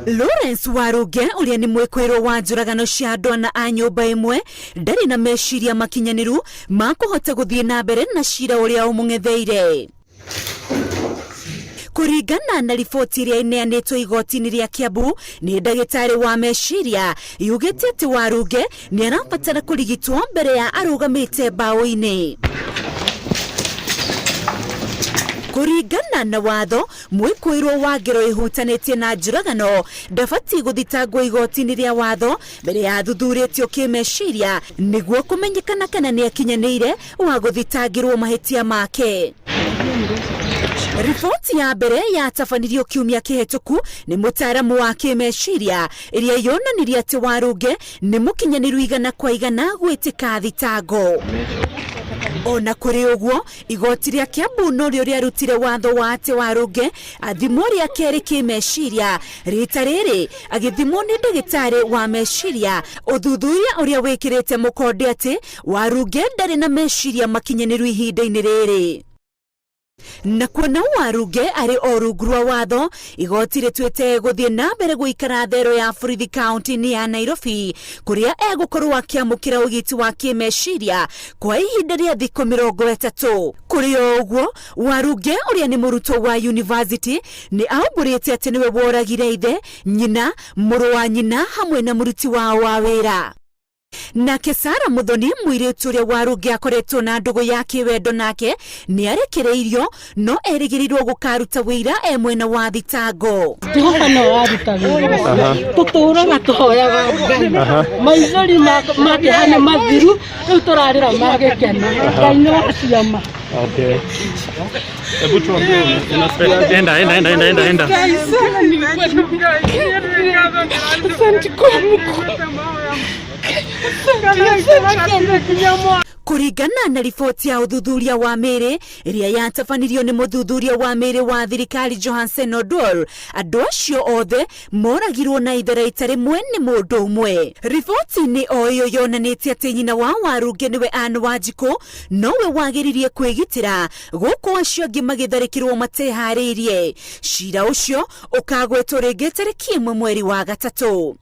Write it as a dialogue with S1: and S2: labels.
S1: Lawrence Warũnge ũrĩa nĩ mwĩkũĩrwo wa njũragano cia andũ ana a nyũmba ĩmwe ndarĩ na meciria makinyanĩru ma kũhota gũthiĩ na mbere na cira ũrĩa ũmũng'etheire. Kũringana na riboti ĩrĩa ĩneanĩtwo igoti-inĩ rĩa Kiambu nĩ ndagĩtarĩ wa meciria yugĩte atĩ Warũnge nĩ arabatara kũrigitwo mbere ya arũgamĩte mbaũ-inĩ. Kũringana na watho, mwĩkũĩrwo wa ngero ĩhutanĩtie na njũragano ndabatiĩ gũthitangwo igoti-inĩ rĩa watho mbere ya athuthurĩtio kĩmeciria nĩguo kũmenyekana kana nĩ akinyanĩire wa gũthitangĩrwo mahĩtia make. Riboti ya mbere yatabanirio kiumia kĩhetũku nĩ mũtaaramu wa kĩmeciria ĩrĩa yonanirie atĩ Warũnge nĩ mũkinyanĩru 100% gwĩtĩka thitango. Ona kũrĩ ũguo, igoti rĩa Kiambu norĩo rĩarutire watho wa atĩ Warũnge athimwo rĩa kerĩ kĩmeciria, rita rĩrĩ agĩthimwo nĩ ndagĩtarĩ wa meciria, ũthuthuria ũrĩa wĩkĩrĩte mũkonde atĩ Warunge ndarĩ na meciria makinyanĩru ihinda-inĩ rĩrĩ. Na kuona Warunge arĩ o rungu rwa watho, igoti rĩtuĩte gũthiĩ na mbere gũikara thero ya borithi kaunti-inĩ ya Nairobi, kũrĩa egũkorwo akĩamũkĩra ũgiti wa kĩmeciria kwa ihinda rĩa thikũ 30. Kũrĩ o ũguo, Warunge ũrĩa nĩ mũrutwo wa yunivasĩtĩ nĩ aumbũrĩte atĩ nĩwe woragire ithe, nyina, mũrũ wa nyina hamwe na mũruti wao wa wĩra. Nake Sarah Muthoni, mũirĩtu ũrĩa Warũngĩ akoretwo na ndũgũ ya kĩwendo nake, nĩ arekereirio no erĩgĩrĩirwo gũkaruta wĩira e mwena wa thitango.
S2: Jehova no aruta wĩra ũcio tũtũraga tũhoyaga Ngai maithori ma kĩeha nĩ mathiru rĩu tũrarĩra ma gĩkeno. Ngai nĩ wa ciama.
S3: Okay. Hebu tuambie unasikia. Enda, enda, enda, enda, enda, enda.
S2: Asante kwa Mungu.
S1: Kũringana na riboti ya ũthuthuria wa mĩĩrĩ ĩrĩa yatabanirio nĩ mũthuthuria wa mĩĩrĩ wa thirikari Johansen Oduor, andũ acio othe moragirwo na itharaita rĩmwe nĩ mũndũ ũmwe. Riboti-inĩ o ĩyo yonanĩtie atĩ nyina wa Warũngĩ nĩwe Ann Wanjikũ nowe wageririe kwĩgitĩra gũkũ acio angĩ magĩtharĩkĩrwo mateharĩirie. Cira ũcio ũkagwetwo rĩngĩ tarĩki 1 mweri wa gatatũ.